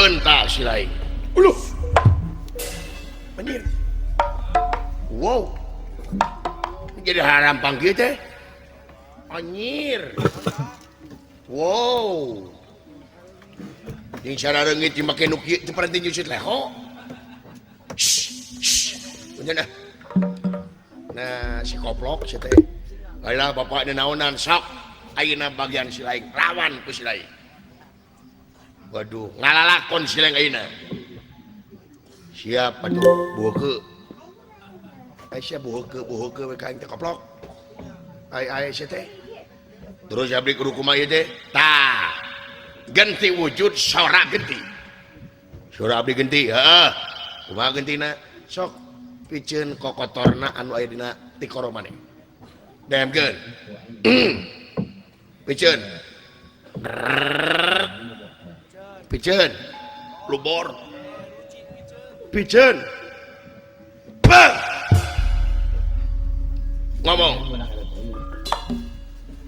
Bentak si lain. Uluh. Anjir. Wow. Jadi haram panggil teh. Anjir. Wow. Jeung cara reungit make nu kieu teu parentih nyucut leho. Punten ah. Nah, si koplok si teh. Ayolah bapak naonan sok. Ayeuna bagian si lain lawan ku si lain. Waduh, ngalalakon si lain ayeuna. Siap atuh buheukeun. Ai sia buheukeun buheukeun we ka aing teh koplok. Ai ai sia teh. Terus abdi kudu kumaha ieu teh? Tah. Ganti wujud sora genti. Sora abdi genti, heeh. Kumaha gentina? Sok piceun kokotorna anu aya dina tikoro maneh. Demkeun. Piceun. Piceun. Lubor. Piceun. Bang. Ngomong.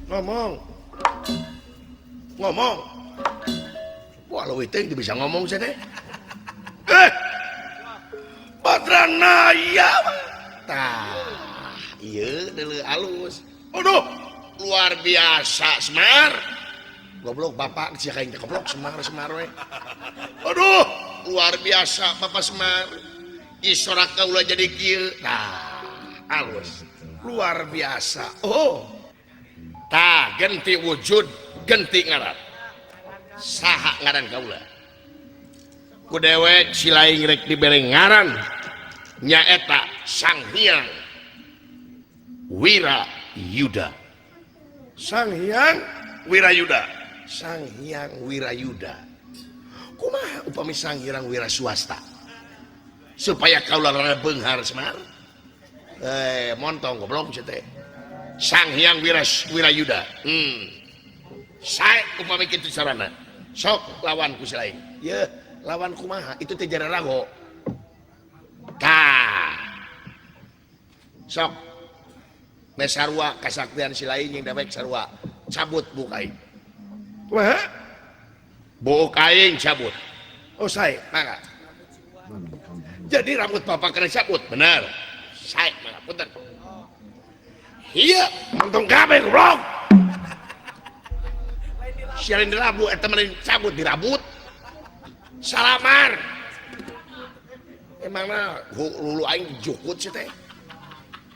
Ngomong. Ngomong. Wah, leuwih teh bisa ngomong sia teh. Badranaya. Tah, ieu deuleu alus. Aduh, luar biasa Semar. Goblok bapak sia ka aing teh goblok Semar-Semar we. Aduh, luar biasa Bapak Semar. Ih sorak kaula jadi kieu. Tah, alus. Luar biasa. Oh. Tah, genti wujud, genti ngaran. Saha ngaran kaula? Ku dewek si lain rek dibere ngaran nyaeta Sang Hyang Wira Yuda. Sang Hyang Wirayuda. Sang Hyang Wirayuda. Kumaha upami Sang Hyang Wira Swasta? Supaya kaula rada beunghar Semar. Montong goblok sia teh. Sang Hyang Wirayuda. Sae upami kitu carana. Sok lawan ku si lain. Yeuh, lawan kumaha? Itu teh jara rago. Tah. Sok. Me sarua kasaktian si lain jeung dewek sarua. Cabut buuk aing. Kumaha? Buuk aing cabut. Oh sae, mangga. Jadi rambut bapak kena cabut, bener. Sae, mangga punten. Iya, montong kabeh goblok. Sialin dirabut, eta mah cabut dirabut. Salamar. Emangna lulu aing jukut sih teh.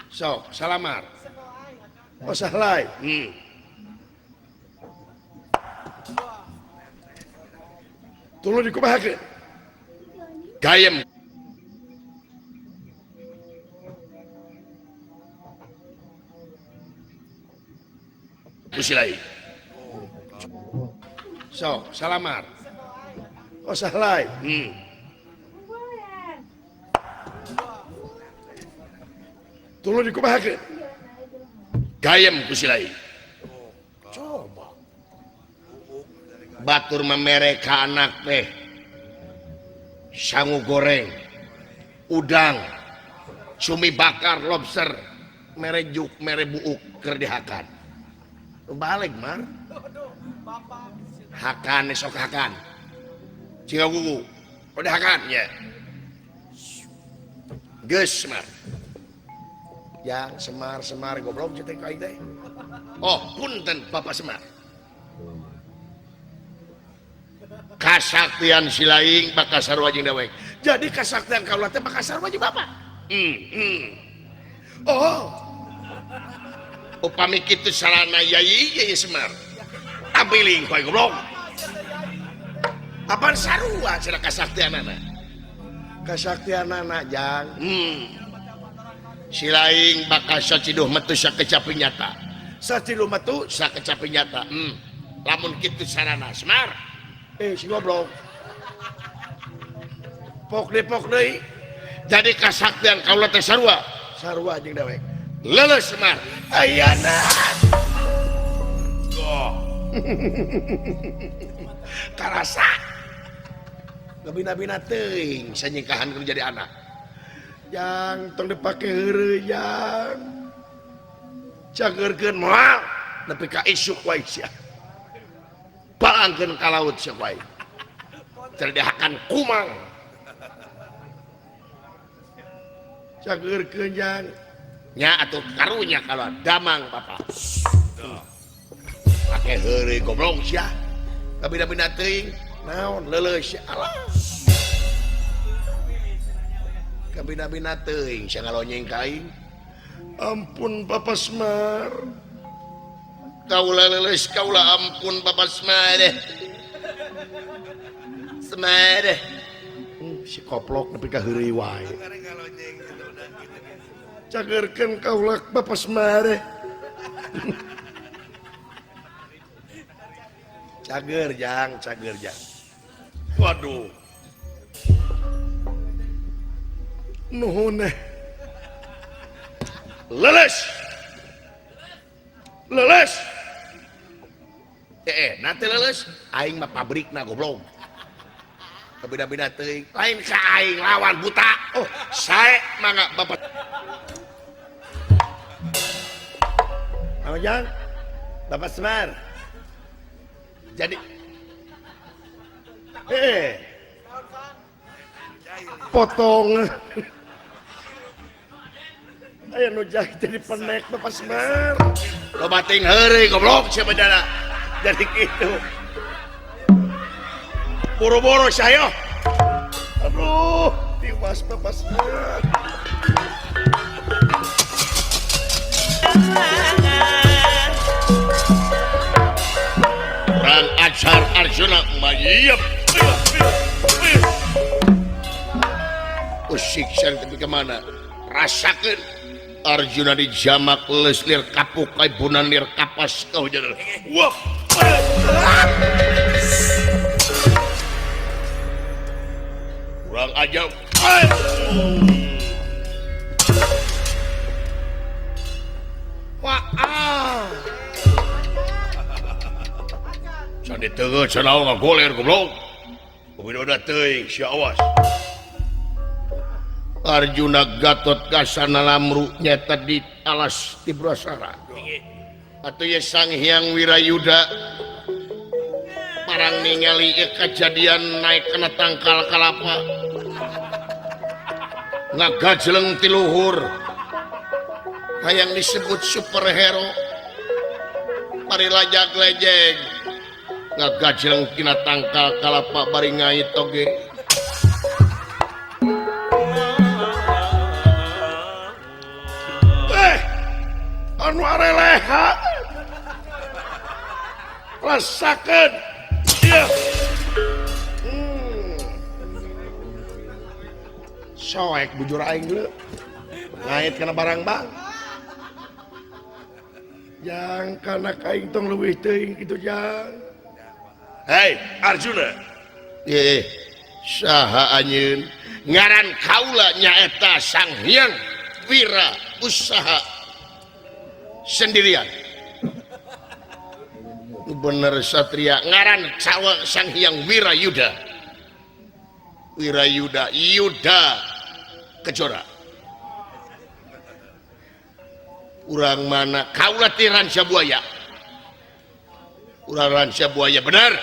Sok, salamar. Oh sahlai. Tuluy dikumahakeun. Gayem. Kusilai. Sok, salamar. Oh sahlai. Tuluy dikumahakeun. Gayem kusilai. Coba. Batur memere ka anak teh. Sangu goreng, udang, cumi bakar, lobster, mere juk, mere buuk keur dihakan. Balik mar. Hakan sok hakan. Ciga gugu. Udah hakan ya. Geus Semar. Yang Semar-Semar goblok teh ka aing teh. Oh, punten Bapak Semar. Kasaktian si laing bakal sarua jeung dewek. Jadi kasaktian kaula teh bakal sarua jeung bapak. Oh. Upami kitu sarana yai yai Semar. Tamiling koe goblok. Apaan sarua cenah kasaktianana? Kasaktianana jang. Si laing bakal saciduh metu sakecapi nyata. Saciduh metu sakecapi nyata. Lamun kitu sarana Semar. Si goblok. Pok deui pok deui. Jadi kasaktian kaula teh sarua. Sarua jeung dewek. Leuleus Semar. Ayana. Oh. Karasa. Gabina-bina teuing sanyingkahan kudu jadi anak. Jang tong dipake heureuy jang. Cageurkeun moal nepi ka isuk wae sia. Balangkeun ka laut sia wae. Cerdahakan kumang. Cageurkeun jang. Nya atuh karunya kalau damang bapak. Pake heureuy goblok sia. Kabina-bina teuing naon leuleus sia alah. Kabina-bina teuing sia ngalonyeng ka aing. Ampun Bapak Semar. Kaula leuleus kaula ampun Bapak Semar. Semar. Si koplok nepi ka heureuy wae. Cageurkeun kaula Bapak Semar. Cager jang, cager jang. Waduh. Nuhun. Leles. Leles. Nanti leles aing mah pabrikna goblok. Kabina-bina teuing, lain ka aing lawan buta. Oh, sae mangga Bapak. Apa jang? Bapak Semar. Jadi potong. Aya nu jahit jadi penek Bapak Semar. Loba ting heureuy goblok sia bejana. Jadi kitu. Boro-boro saya. Aduh, tiwas Bapak Semar. Perang Ajar Arjuna mayep. Usik san tapi kemana? Rasakeun Arjuna dijamak leus lir kapuk kaibunan lir kapas kau jalan. Wah. Kurang aja. Wah. Can diteungeut sanaon ngagoler goblok. Kumaha teuing sia awas. Arjuna Gatot Kasana lamru nyata di alas Tibrasara. Atuh ye Sang Hyang Wirayuda parang ningali kejadian naik kana tangkal kalapa. Ngagajleng ti luhur. Hayang disebut superhero. Bari lajag-lejeg. Ngagajleng tina tangkal kalapa bari ngait oge. Anu areleha rasakeun ieu. Soek bujur aing leu ngait kana barang bang jang kana kaing tong leuwih teuing kitu jang. Hei Arjuna, saha anjeun? Ngaran kaula nyaeta Sang Hyang Wira Usaha sendirian. Bener satria ngaran cawa Sang Hyang Wirayuda. Wirayuda Yuda Kejora. Urang mana? Kaula ti Ranca Buaya. Urang Ranca Buaya bener.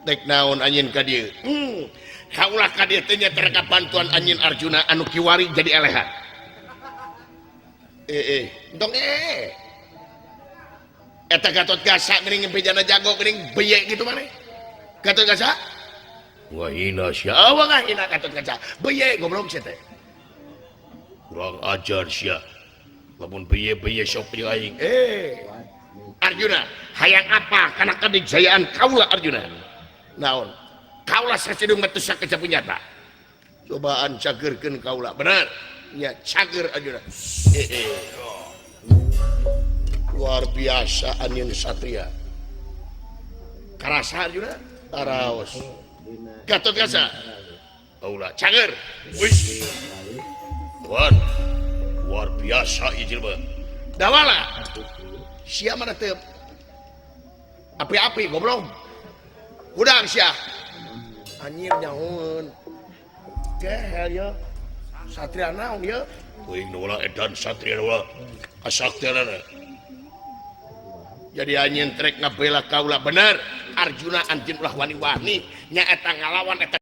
Dek naon anjeun ka dieu? Kaula ka dieu teh nya terka bantuan anjeun Arjuna anu kiwari jadi elehan. Entong eta Gatot Kaca geuning bejana jago geuning beye gitu maneh. Gatot Kaca? Wah hina sia, wah hina Gatot Kaca. Beye goblok sia teh. Kurang ajar sia. Lamun beye-beye sok jeung aing. Arjuna, hayang apa kana kadijayaan kaula Arjuna? Naon? Kaula sasidung metu sakejap nyata. Cobaan cageurkeun kaula. Bener. Nya cager Arjuna. Luar biasa anjeun satria. Karasa Arjuna? Taraos. Gatot Kaca. Kaula cager. Wih. Tuan. Luar biasa ieu jelema. Dawala. Sia mana teu api-api goblok. Hudang sia. Anjir nyahoeun. Gehel ya. Satria naon ya? Teuing nu ulah edan satria ulah kasaktianana. Jadi anjeun trek ngabela kaula bener. Arjuna, anjeun ulah wani-wani nyaeta ngalawan eta.